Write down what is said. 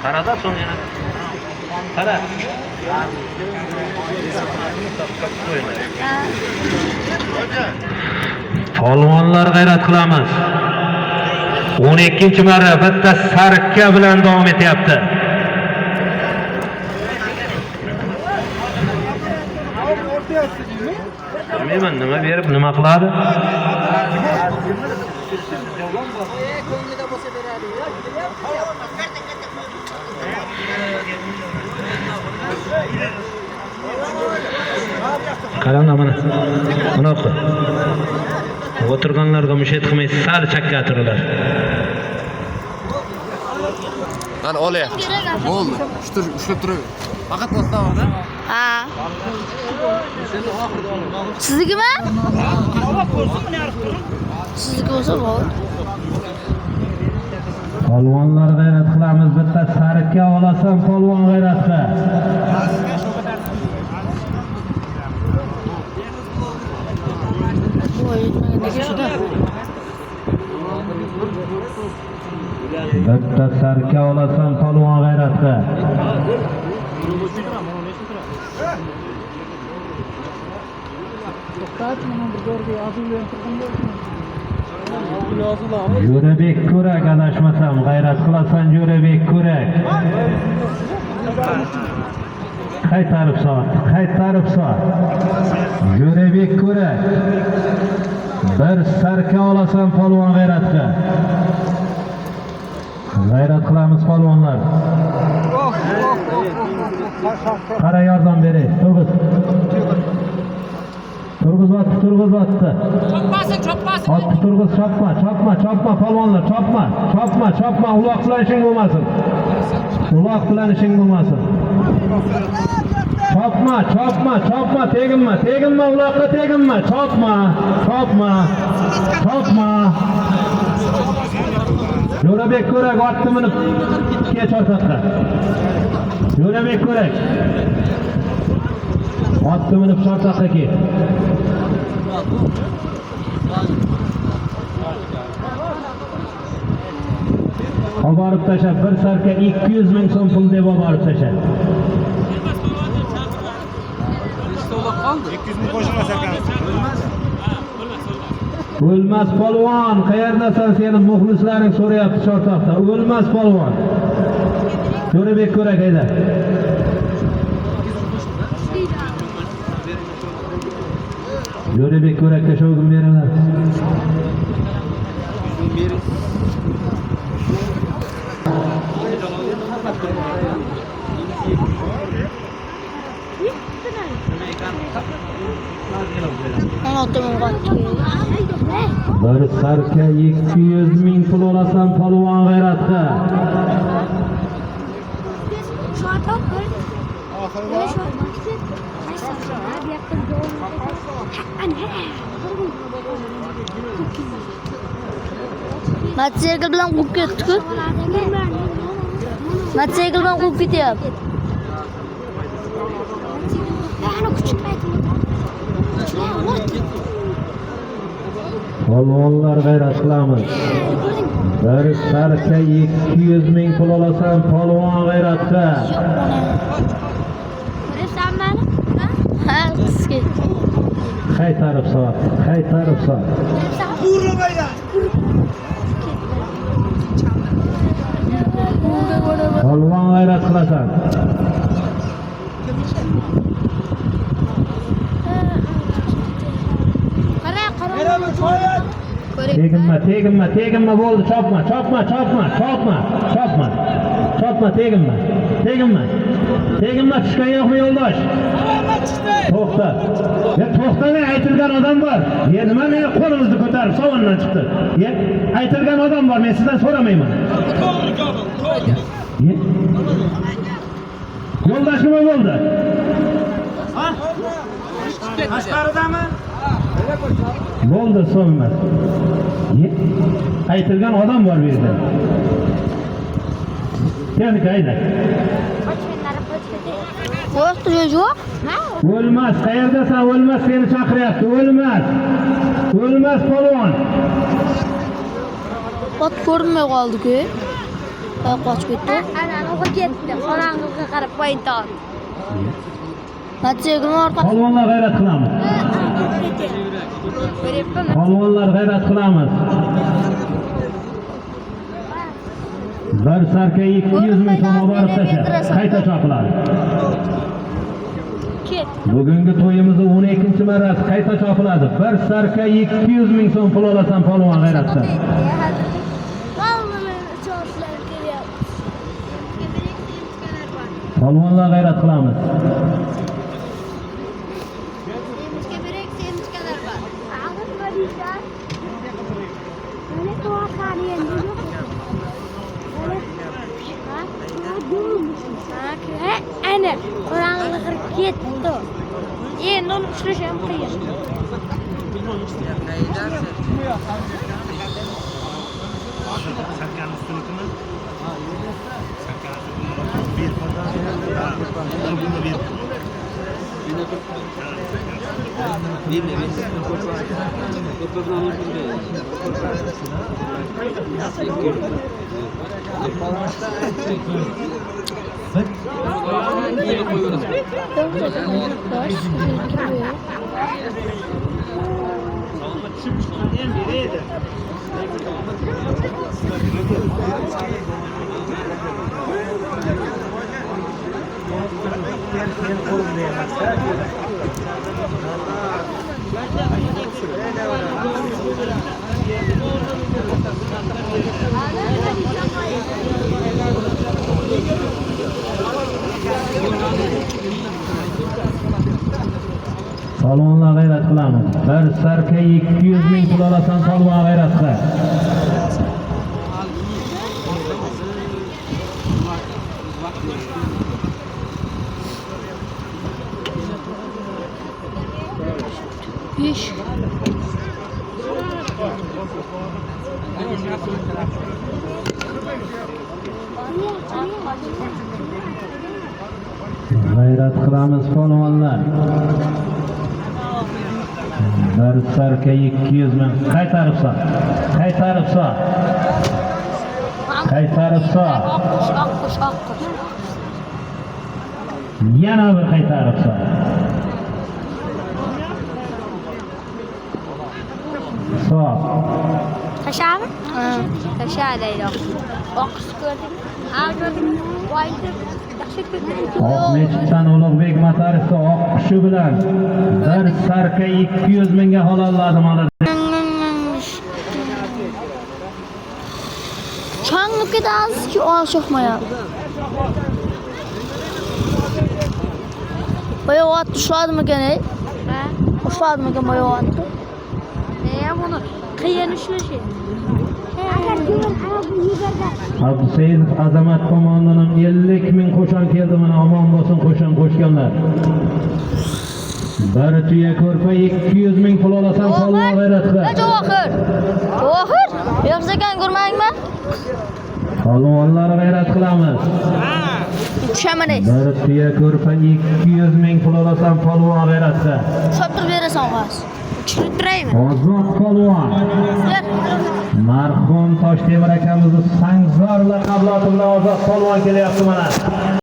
Qarada so'ng yana. Qara. Polvonlar g'ayrat qilamiz. 12-marra bitta sarka bilan davom etyapti. Bilmayman nima berib nima qiladi. Qaranglar mana. Bunaqa. O'tirganlarga mushat qilmay sal chakka turinglar. Mana olyapti. Bo'ldi. Ushlab turaver. Faqat ostdan. Ha. Siznikimi? Sizniki bo'lsa bo'ldi. Polvonlar g'ayrat qilamiz. Bitta sarikka olasan polvon g'ayrat qil. Voy, yetmagan shuda. Bitta sarka olasan polvon g'ayrat qil. Jo'rabek ko'rak adashmasam, g'ayrat qilasan Jo'rabek ko'rak. Qaytarib sot, qaytarib sot. Jo'rabek ko'rak. Bir sarka olasan polvon g'ayrat qil. G'ayrat qilamiz polvonlar. Qara yordam beray, turg'iz. Turg'iz otdi, turg'iz otdi. Chopmasin, chopmasin. Otni turg'iz, chopma, chopma, chopma polvonlar, chopma, chopma, chopma, uloq bilan ishing bo'lmasin. Uloq bilan ishing bo'lmasin. Chopma, chopma, chopma, teginma, teginma, uloqqa teginma, chopma, chopma, chopma. Jo'rabek ko'rak otni minib kel chortoqqa. Jo'rabek ko'rak. Otni minib chortoqqa kel. Oborib tasha, bir sarka 200 ming so'm pul deb oborib tasha. 200 ming qo'shilmas ekan. O'lmas polvon, qayerdasan seni muxlislaring so'rayapti Chortoqda. O'lmas polvon. Jo'rabek ko'rak hayda. Jo'rabek ko'rakka shovqin beringlar. Olti ming qotdi. Bir sarka 200 ming pul olasan polvon g'ayrat qil. Mototsikl bilan quvib ketdi-ku. Mototsikl bilan quvib ketyapti. Polvonlar g'ayrat qilamiz. Bir sarka 200 ming pul olasan polvon g'ayrat qil. Ha, sizga. Qaytarib sot, qaytarib sot. Polvon g'ayrat qilasan. Qara, qara. Teginma, teginma, teginma bo'ldi, chopma, chopma, chopma, chopma, chopma. Chopma, teginma. Teginma. Teginma, tushgan yo'qmi yo'ldosh? To'xta. Ya to'xtamay aytilgan odam bor. Ya nima meni qo'limizni ko'tarib sovundan chiqdi. Ya aytilgan odam bor, men sizdan so'ramayman. Ya. Yo'ldosh nima bo'ldi? Tashqaridami? Bo'ldi, so'm emas. Ye. Aytilgan odam bor bu yerda. Texnika hayda. Yo'q, yo'q. O'lmas, qayerdasan? O'lmas seni chaqiryapti. O'lmas. O'lmas polvon. Ot ko'rinmay qoldi-ku. Qochib ketdi. Qorong'i ketdi. Qorong'iga qarab poyton. Mototsikl orqa. Polvonlar, g'ayrat qilamiz. Ko'ryapmanmi? Polvonlar, g'ayrat qilamiz. Bir sarka 200 ming so'm olib tasha. Qayta chopiladi. Ket. Bugungi to'yimizni 12 marrasi, qayta chopiladi. Bir sarka 200 ming so'm pul olasan, polvon, g'ayratda. Vallahi men chorlar kelyapti. Polvonlar, g'ayrat qilamiz. Semizga berek, semizkalar bor. Og'ir bo'lishar. Mana to'xani endi yo'q. Ha, ana qorong'iga kirib ketdi. Endi uni ushlash ham qiyin. Sarkani ustinikimi? Sarkani ber. Buni ber. Men qo'limda emas. Polvonlar, g'ayrat qilamiz. Bir sarka 200 ming pul olasan, polvon, g'ayrat qil. Besh. G'ayrat qilamiz, polvonlar. Bir sarka 200 ming, qaytarib sol. Qaytarib sol. Qaytarib sol. Oqqush, oqqush, oqqush. Yana bir qaytarib sol. Sol. Tashami? Tasha deydi. Oqqush ko'rdingmi? Ha, ko'rdingmi? Voy deb dahshat ko'rding. Oq mechitdan Ulug'bek motoristi oq qushi bilan bir sarka 200 mingga halolladi mana. Changib ketasiz-ku, oshiqmayapti. Boya ot ushladimikan, ey? Ha? Ushladimikan boya otni? Ne buni qiyin ushlashi. Abdusayidov Azamat tomonidan ham 50 ming qo'shon keldi mana, omon bo'lsin qo'shon qo'shganlar. Bir tuya ko'rpa 200 ming pul olasan, polvon, g'ayrat qil. Javohir. Javohir, yo'qsa ekan ko'rmadingmi? Polvonlar, g'ayrat qilamiz. Tushaman ey. Bir tuya ko'rpa 200 ming pul olasan, polvon, g'ayrat qil. Ushlab turib berasan hozir. Tushirib turaymi? Ozod polvon. Ber. Marhum Toshtemir akamizni Sangzor laqabli oti bilan Ozod polvon kelyapti mana.